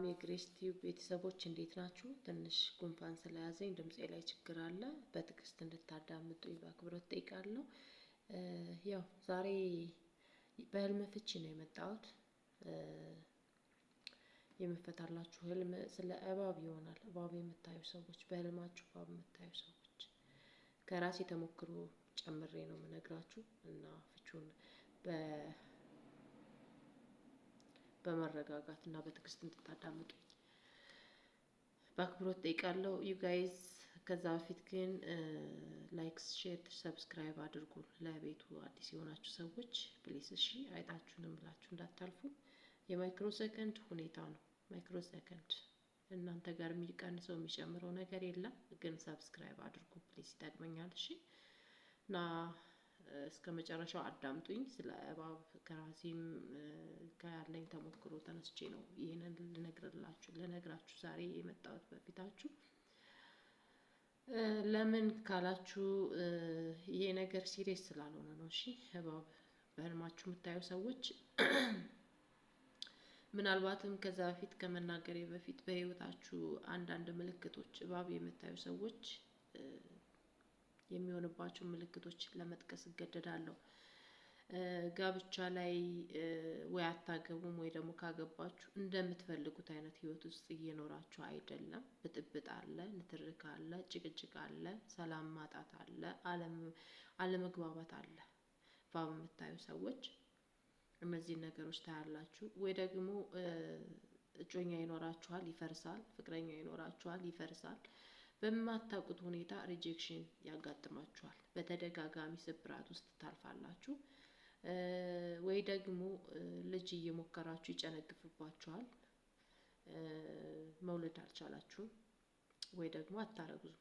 የግሬስ ቲዩብ ቤተሰቦች እንዴት ናችሁ? ትንሽ ጉንፋን ስለያዘኝ ድምፄ ላይ ችግር አለ። በትዕግስት እንድታዳምጡኝ በአክብሮት ጠይቃለሁ። ያው ዛሬ በህልም ፍቺ ነው የመጣሁት። የምፈታላችሁ ህልም ስለ እባብ ይሆናል። እባብ የምታዩ ሰዎች፣ በህልማችሁ እባብ የምታዩ ሰዎች ከራሴ ተሞክሮ ጨምሬ ነው የምነግራችሁ እና ፍቹን በመረጋጋት እና በትዕግስት እንድታዳምጡኝ በአክብሮት ጠይቃለሁ። You guys፣ ከዛ በፊት ግን like፣ share፣ subscribe አድርጉ። ለቤቱ አዲስ የሆናችሁ ሰዎች please፣ እሺ፣ አይታችሁንም ብላችሁ እንዳታልፉ። የማይክሮ ሰከንድ ሁኔታ ነው። ማይክሮ ሰከንድ እናንተ ጋር የሚቀንሰው የሚጨምረው ነገር የለም፣ ግን subscribe አድርጉ please፣ ይጠቅመኛል። እሺ፣ እና እስከ መጨረሻው አዳምጡኝ። ስለ እባብ ከራሴም ከያለኝ ተሞክሮ ተነስቼ ነው ይህንን ልነግራችሁ ዛሬ የመጣሁት በፊታችሁ። ለምን ካላችሁ ይሄ ነገር serious ስላልሆነ ነው። እሺ፣ እባብ በህልማችሁ የምታዩ ሰዎች ምናልባትም ከዛ በፊት ከመናገሬ በፊት በህይወታችሁ አንዳንድ ምልክቶች፣ እባብ የምታዩ ሰዎች የሚሆንባቸው ምልክቶች ለመጥቀስ እገደዳለሁ። ጋብቻ ላይ ወይ አታገቡም ወይ ደግሞ ካገባችሁ እንደምትፈልጉት አይነት ህይወት ውስጥ እየኖራችሁ አይደለም። ብጥብጥ አለ፣ ንትርክ አለ፣ ጭቅጭቅ አለ፣ ሰላም ማጣት አለ፣ አለመግባባት አለ። እባብ የምታዩ ሰዎች እነዚህን ነገሮች ታያላችሁ። ወይ ደግሞ እጮኛ ይኖራችኋል፣ ይፈርሳል። ፍቅረኛ ይኖራችኋል፣ ይፈርሳል። በማታውቁት ሁኔታ rejection ያጋጥማችኋል። በተደጋጋሚ ስብራት ውስጥ ታልፋላችሁ። ወይ ደግሞ ልጅ እየሞከራችሁ ይጨነግፍባችኋል። መውለድ አልቻላችሁም፣ ወይ ደግሞ አታረግዙም፣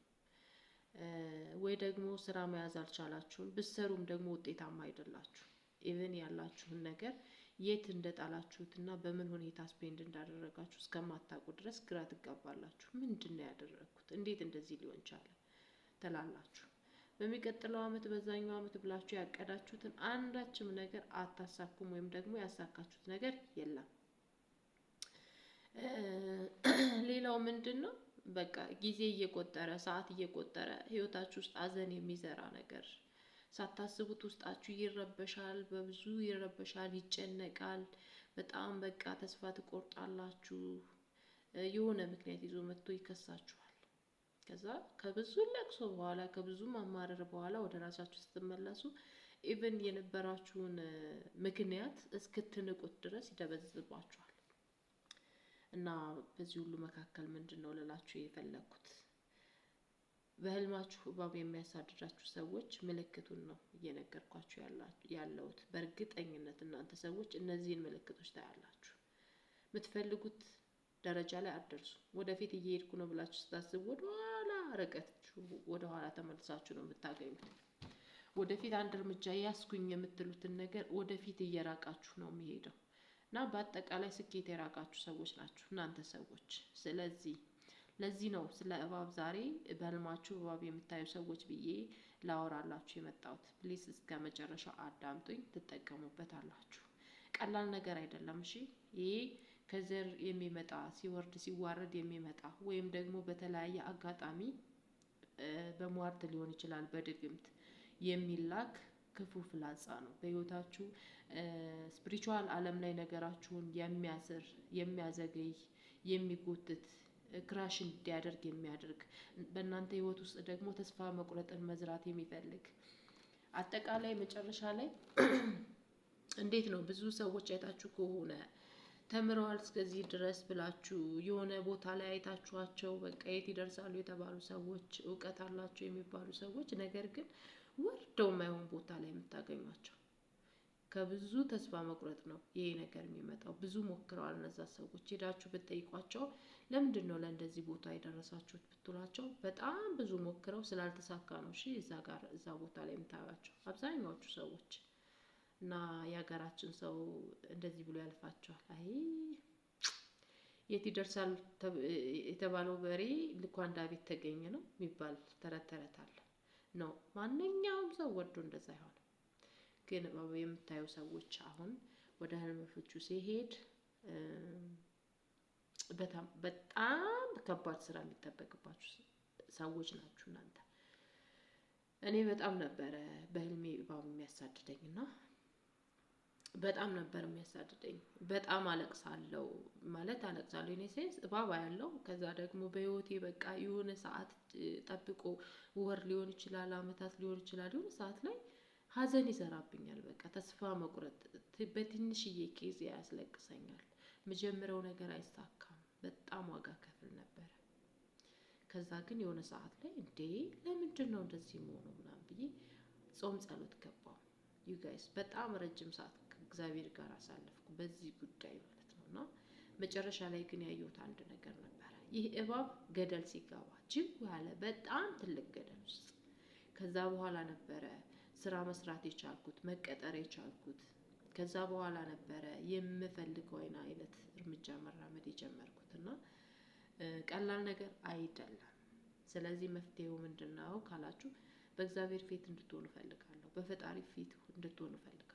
ወይ ደግሞ ስራ መያዝ አልቻላችሁም። ብትሰሩም ደግሞ ውጤታማ አይደላችሁ። Even ያላችሁን ነገር የት እንደጣላችሁት እና በምን ሁኔታ spend እንዳደረጋችሁ እስከማታውቁ ድረስ ግራ ትጋባላችሁ። ምንድን ነው ያደረግኩት? እንዴት እንደዚህ ሊሆን ቻለ? ትላላችሁ። በሚቀጥለው አመት፣ በዛኛው አመት ብላችሁ ያቀዳችሁትን አንዳችም ነገር አታሳኩም፣ ወይም ደግሞ ያሳካችሁት ነገር የለም። ሌላው ምንድን ነው? በቃ ጊዜ እየቆጠረ፣ ሰዓት እየቆጠረ ህይወታችሁ ውስጥ ሀዘን የሚዘራ ነገር ሳታስቡት ውስጣችሁ ይረበሻል፣ በብዙ ይረበሻል፣ ይጨነቃል። በጣም በቃ ተስፋ ትቆርጣላችሁ። የሆነ ምክንያት ይዞ መጥቶ ይከሳችኋል። ከዛ ከብዙ ለቅሶ በኋላ፣ ከብዙ ማማረር በኋላ ወደ ራሳችሁ ስትመለሱ even የነበራችሁን ምክንያት እስክትንቁት ድረስ ይደበዝባችኋል። እና በዚህ ሁሉ መካከል ምንድን ነው ልላችሁ የፈለግኩት፣ በህልማችሁ እባብ የሚያሳድዳችሁ ሰዎች ምልክቱን ነው እየነገርኳችሁ ያለሁት። በእርግጠኝነት እናንተ ሰዎች እነዚህን ምልክቶች ታያላችሁ። የምትፈልጉት ደረጃ ላይ አትደርሱ። ወደፊት እየሄድኩ ነው ብላችሁ ስታስቡ ወደኋላ ርቀታችሁ ወደኋላ ተመልሳችሁ ነው የምታገኙት። ወደፊት አንድ እርምጃ ያስኩኝ የምትሉትን ነገር ወደፊት እየራቃችሁ ነው የሚሄደው እና በአጠቃላይ ስኬት የራቃችሁ ሰዎች ናችሁ እናንተ ሰዎች። ስለዚህ ለዚህ ነው ስለ እባብ ዛሬ በህልማችሁ እባብ የምታዩ ሰዎች ብዬ ላወራላችሁ የመጣሁት። Please እስከ መጨረሻው አዳምጡኝ፣ ትጠቀሙበታላችሁ። ቀላል ነገር አይደለም። እሺ፣ ይሄ ከዘር የሚመጣ፣ ሲወርድ ሲዋረድ የሚመጣ ወይም ደግሞ በተለያየ አጋጣሚ በሟርት ሊሆን ይችላል፣ በድግምት የሚላክ ክፉ ፍላጻ ነው። በህይወታችሁ spiritual ዓለም ላይ ነገራችሁን የሚያስር፣ የሚያዘገይ፣ የሚጎትት፣ crash እንዲያደርግ የሚያደርግ፣ በእናንተ ህይወት ውስጥ ደግሞ ተስፋ መቁረጥን መዝራት የሚፈልግ፣ አጠቃላይ መጨረሻ ላይ እንዴት ነው፣ ብዙ ሰዎች አይታችሁ ከሆነ ተምረዋል እስከዚህ ድረስ ብላችሁ የሆነ ቦታ ላይ አይታችኋቸው በቃ የት ይደርሳሉ የተባሉ ሰዎች፣ እውቀት አላቸው የሚባሉ ሰዎች ነገር ግን ወርደው የማይሆን ቦታ ላይ የምታገኟቸው ከብዙ ተስፋ መቁረጥ ነው ይሄ ነገር የሚመጣው። ብዙ ሞክረዋል እነዛ ሰዎች። ሄዳችሁ ብትጠይቋቸው ለምንድን ነው ለእንደዚህ ቦታ የደረሳችሁት ብትሏቸው በጣም ብዙ ሞክረው ስላልተሳካ ነው። እሺ፣ እዛ ጋር እዛ ቦታ ላይ የምታዩቸው አብዛኛዎቹ ሰዎች እና የሀገራችን ሰው እንደዚህ ብሎ ያልፋቸዋል። አይ የት ይደርሳል የተባለው በሬ ልኳንዳ ቤት ተገኘ ነው የሚባል ተረት ተረት አለ። ነው ማንኛውም ሰው ወዶ እንደዛ አይሆንም። ግን የምታዩ ሰዎች አሁን ወደ ህልም ፍቹ ሲሄድ በጣም ከባድ ስራ የሚጠበቅባችሁ ሰዎች ናችሁ እናንተ። እኔ በጣም ነበረ በህልሜ እባብ የሚያሳድደኝ እና በጣም ነበር የሚያሳድደኝ። በጣም አለቅሳለሁ፣ ማለት አለቅሳለሁ in a sense እባብ ያለው። ከዛ ደግሞ በህይወቴ በቃ የሆነ ሰዓት ጠብቆ፣ ወር ሊሆን ይችላል፣ አመታት ሊሆን ይችላል፣ የሆነ ሰዓት ላይ ሀዘን ይዘራብኛል። በቃ ተስፋ መቁረጥ በትንሽዬ case ያስለቅሰኛል። የምጀምረው ነገር አይሳካም። በጣም ዋጋ ከፍል ነበረ። ከዛ ግን የሆነ ሰዓት ላይ እንዴ፣ ለምንድን ነው እንደዚህ መሆኑ ምናምን ብዬ ጾም ጸሎት ገባው። You guys፣ በጣም ረጅም ሰዓት ከእግዚአብሔር ጋር አሳለፍኩ በዚህ ጉዳይ ማለት ነው። እና መጨረሻ ላይ ግን ያየሁት አንድ ነገር ነበረ። ይህ እባብ ገደል ሲገባ፣ ጅው ያለ በጣም ትልቅ ገደል ውስጥ፣ ከዛ በኋላ ነበረ ስራ መስራት የቻልኩት፣ መቀጠር የቻልኩት። ከዛ በኋላ ነበረ የምፈልገው አይነት እርምጃ መራመድ የጀመርኩት እና ቀላል ነገር አይደለም። ስለዚህ መፍትሄው ምንድን ነው ካላችሁ በእግዚአብሔር ፊት እንድትሆኑ እፈልጋለሁ። በፈጣሪ ፊት እንድትሆኑ እፈልጋለሁ።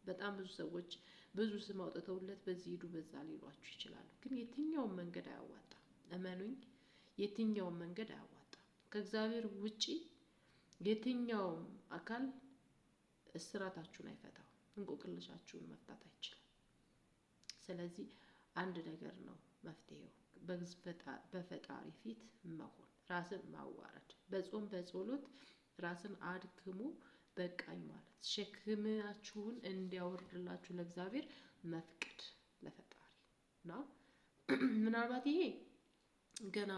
በጣም ብዙ ሰዎች ብዙ ስም አውጥተውለት በዚህ ሂዱ በዛ ሊሏችሁ ይችላሉ። ግን የትኛውም መንገድ አያዋጣም። እመኑኝ፣ የትኛውም መንገድ አያዋጣም። ከእግዚአብሔር ውጪ የትኛውም አካል እስራታችሁን አይፈታው፣ እንቆቅልሻችሁን መፍታት አይችልም። ስለዚህ አንድ ነገር ነው መፍትሄው፣ በፈጣሪ ፊት መሆን፣ ራስን ማዋረድ፣ በጾም በጸሎት ራስን አድክሞ በቃኝ ማለት፣ ሸክማችሁን እንዲያወርድላችሁ ለእግዚአብሔር መፍቀድ፣ ለፈጣሪ። እና ምናልባት ይሄ ገና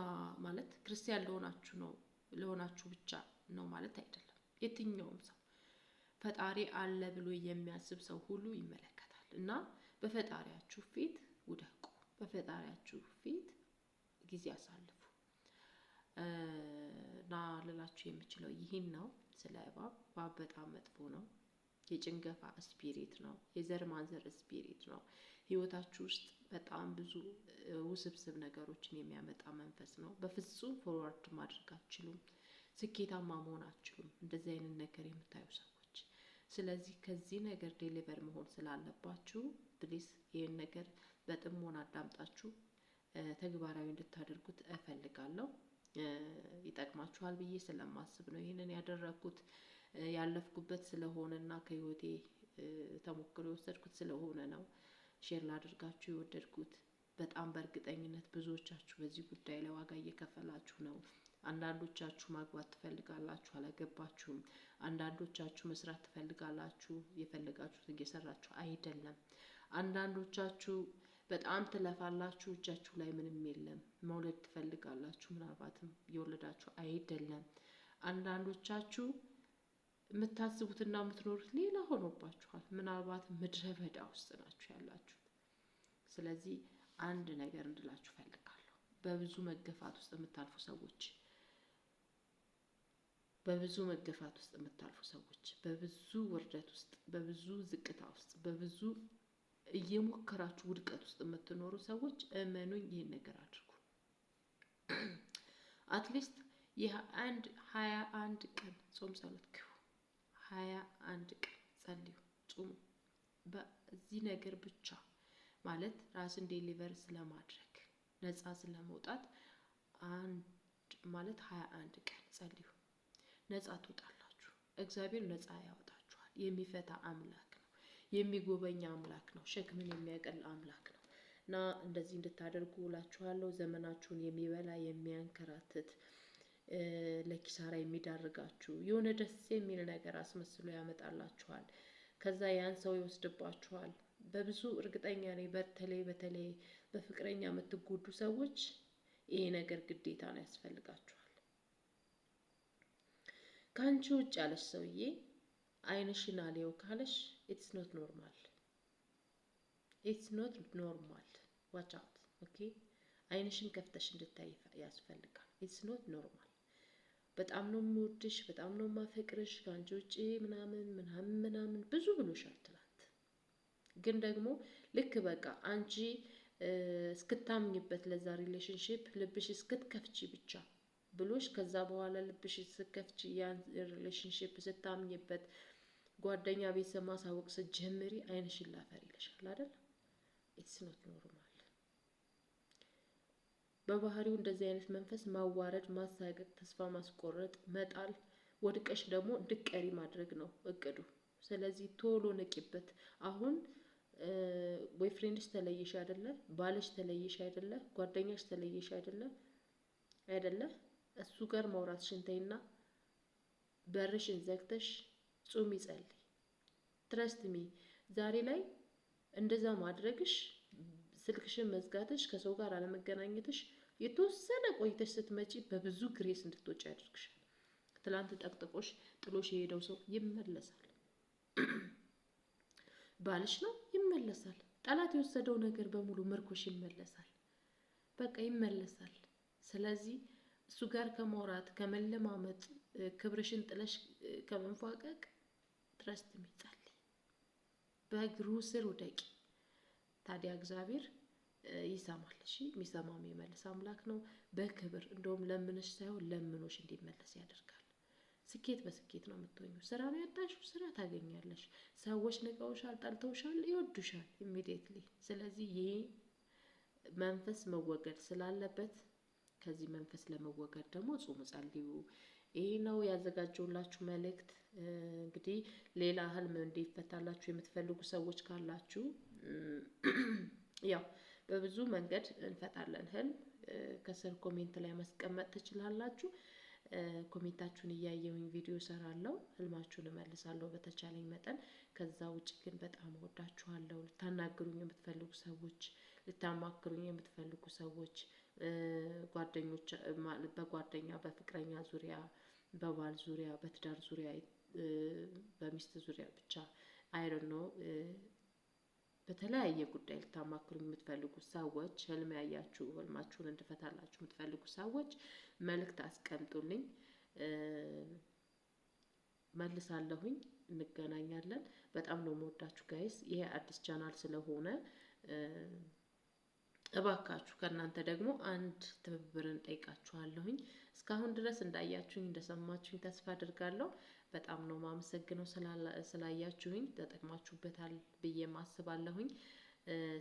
ማለት ክርስቲያን ለሆናችሁ ነው፣ ለሆናችሁ ብቻ ነው ማለት አይደለም። የትኛውም ሰው ፈጣሪ አለ ብሎ የሚያስብ ሰው ሁሉ ይመለከታል። እና በፈጣሪያችሁ ፊት ውደቁ፣ በፈጣሪያችሁ ፊት ጊዜ አሳልፉ። እና ልላችሁ የምችለው ይህን ነው። ስለ እባብ፣ እባብ በጣም መጥፎ ነው። የጭንገፋ spirit ነው። የዘር ማንዘር spirit ነው። ህይወታችሁ ውስጥ በጣም ብዙ ውስብስብ ነገሮችን የሚያመጣ መንፈስ ነው። በፍጹም forward ማድረግ አትችሉም። ስኬታማ መሆን አትችሉም፣ እንደዚህ አይነት ነገር የምታዩ ሰዎች። ስለዚህ ከዚህ ነገር deliver መሆን ስላለባችሁ please ይህን ነገር በጥሞና አዳምጣችሁ ተግባራዊ እንድታደርጉት እፈልጋለሁ። ይጠቅማችኋል ብዬ ስለማስብ ነው ይህንን ያደረግኩት። ያለፍኩበት ስለሆነ እና ከህይወቴ ተሞክሮ የወሰድኩት ስለሆነ ነው share ላደርጋችሁ የወደድኩት። በጣም በእርግጠኝነት ብዙዎቻችሁ በዚህ ጉዳይ ላይ ዋጋ እየከፈላችሁ ነው። አንዳንዶቻችሁ ማግባት ትፈልጋላችሁ፣ አላገባችሁም። አንዳንዶቻችሁ መስራት ትፈልጋላችሁ፣ የፈለጋችሁት እየሰራችሁ አይደለም። አንዳንዶቻችሁ በጣም ትለፋላችሁ፣ እጃችሁ ላይ ምንም የለም። መውለድ ትፈልጋላችሁ፣ ምናልባትም እየወለዳችሁ አይደለም። አንዳንዶቻችሁ የምታስቡትና የምትኖሩት ሌላ ሆኖባችኋል። ምናልባት ምድረ በዳ ውስጥ ናችሁ ያላችሁት። ስለዚህ አንድ ነገር እንድላችሁ ፈልጋለሁ። በብዙ መገፋት ውስጥ የምታልፉ ሰዎች፣ በብዙ መገፋት ውስጥ የምታልፉ ሰዎች፣ በብዙ ውርደት ውስጥ፣ በብዙ ዝቅታ ውስጥ፣ በብዙ እየሞከራችሁ ውድቀት ውስጥ የምትኖሩ ሰዎች፣ እመኑኝ ይህን ነገር አድርጉ። At least የአንድ 21 ቀን ጾም ጸሎት ግቡ። 21 ቀን ጸልዩ፣ ጹሙ። በዚህ ነገር ብቻ ማለት ራስን deliver ስለማድረግ፣ ነፃ ስለመውጣት አንድ ማለት 21 ቀን ጸልዩ። ነፃ ትወጣላችሁ። እግዚአብሔር ነፃ ያወጣችኋል። የሚፈታ አምላክ ነው። የሚጎበኝ አምላክ ነው። ሸክምን የሚያቀል አምላክ ነው። እና እንደዚህ እንድታደርጉ እላችኋለሁ። ዘመናችሁን የሚበላ፣ የሚያንከራትት፣ ለኪሳራ የሚዳርጋችሁ የሆነ ደስ የሚል ነገር አስመስሎ ያመጣላችኋል። ከዛ ያን ሰው ይወስድባችኋል። በብዙ እርግጠኛ ነኝ። በተለይ በተለይ በፍቅረኛ የምትጎዱ ሰዎች ይሄ ነገር ግዴታ ነው፣ ያስፈልጋችኋል። ከአንቺ ውጭ ያለሽ ሰውዬ አይንሽን አልየው ካለሽ it's not normal, it's not normal. Watch out, okay። አይንሽን ከፍተሽ እንድታይ ያስፈልጋል። It's not normal። በጣም ነው የምወድሽ፣ በጣም ነው የማፈቅርሽ፣ ከአንቺ ውጭ ምናምን ምናምን ምናምን ብዙ ብሎሻል ትላንት። ግን ደግሞ ልክ በቃ አንቺ እስክታምኝበት ለዛ relationship ልብሽ እስክትከፍቺ ብቻ ብሎሽ፣ ከዛ በኋላ ልብሽ ስትከፍቺ፣ ያን relationship ስታምኝበት፣ ጓደኛ ቤተሰብ ማሳወቅ ስትጀምሪ አይንሽን ላፈር ይልሻል አይደል? It's not normal. በባህሪው እንደዚህ አይነት መንፈስ ማዋረድ፣ ማሳቀቅ፣ ተስፋ ማስቆረጥ፣ መጣል፣ ወድቀሽ ደግሞ እንድትቀሪ ማድረግ ነው እቅዱ። ስለዚህ ቶሎ ንቂበት። አሁን boyfriend ሽ ተለየሽ አይደለ? ባልሽ ተለየሽ አይደለ? ጓደኛሽ ተለየሽ አይደለ? አይደለ? እሱ ጋር ማውራትሽን ተይና በርሽን ዘግተሽ ጹሚ፣ ጸልይ። Trust me፣ ዛሬ ላይ እንደዛ ማድረግሽ፣ ስልክሽን መዝጋትሽ፣ ከሰው ጋር አለመገናኘትሽ የተወሰነ ቆይተሽ ስትመጪ በብዙ grace እንድትወጪ ያደርግሻል። ትላንት ጠቅጥቆሽ ጥሎሽ የሄደው ሰው ይመለሳል። ባልሽ ነው፣ ይመለሳል። ጠላት የወሰደው ነገር በሙሉ ምርኮሽ ይመለሳል። በቃ ይመለሳል። ስለዚህ እሱ ጋር ከማውራት፣ ከመለማመጥ፣ ክብርሽን ጥለሽ ከመንፏቀቅ trust me፣ ጸልይ፣ በእግሩ ስር ውደቂ። ታዲያ እግዚአብሔር ይሰማል። እሺ፣ የሚሰማ የሚመልስ አምላክ ነው። በክብር እንደውም ለምንሽ ሳይሆን ለምኖሽ እንዲመለስ ያደርጋል። ስኬት በስኬት ነው የምትሆኙ። ስራ ነው ያጣሽው፣ ስራ ታገኛለሽ። ሰዎች ንቀውሻል፣ ጠልተውሻል፣ ይወዱሻል immediately። ስለዚህ ይህ መንፈስ መወገድ ስላለበት ከዚህ መንፈስ ለመወገድ ደግሞ ጹሙ፣ ጸልዩ። ይህ ነው ያዘጋጀሁላችሁ መልእክት። እንግዲህ ሌላ ህልም እንዲፈታላችሁ የምትፈልጉ ሰዎች ካላችሁ ያው በብዙ መንገድ እንፈታለን ህልም። ከስር comment ላይ ማስቀመጥ ትችላላችሁ። Comment ኣችሁን እያየሁኝ ቪዲዮ እሰራለሁ፣ ህልማችሁን እመልሳለሁ በተቻለኝ መጠን። ከዛ ውጭ ግን በጣም እወዳችኋለሁ። ልታናግሩኝ የምትፈልጉ ሰዎች፣ ልታማክሩኝ የምትፈልጉ ሰዎች፣ ጓደኞች፣ በጓደኛ በፍቅረኛ ዙሪያ፣ በባል ዙሪያ፣ በትዳር ዙሪያ፣ በሚስት ዙሪያ፣ ብቻ I don't know፣ በተለያየ ጉዳይ ልታማክሩኝ የምትፈልጉ ሰዎች፣ ህልም ያያችሁ ህልማችሁን እንድፈታላችሁ የምትፈልጉ ሰዎች መልእክት አስቀምጡልኝ፣ መልሳለሁኝ። እንገናኛለን። በጣም ነው የምወዳችሁ guys። ይሄ አዲስ ቻናል ስለሆነ እባካችሁ ከእናንተ ደግሞ አንድ ትብብርን ጠይቃችኋለሁኝ። እስካሁን ድረስ እንዳያችሁኝ እንደሰማችሁኝ ተስፋ አድርጋለሁ። በጣም ነው ማመሰግነው ስላያችሁኝ፣ ተጠቅማችሁበታል ብዬ ማስባለሁኝ።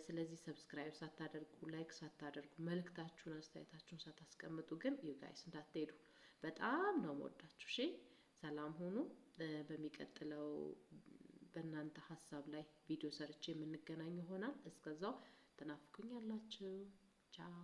ስለዚህ subscribe ሳታደርጉ፣ like ሳታደርጉ፣ መልእክታችሁን አስተያየታችሁን ሳታስቀምጡ ግን you guys እንዳትሄዱ። በጣም ነው የምወዳችሁ። እሺ፣ ሰላም ሁኑ። በሚቀጥለው በእናንተ ሀሳብ ላይ ቪዲዮ ሰርቼ የምንገናኝ ይሆናል። እስከዛው ትናፍቁኛላችሁ። ቻው።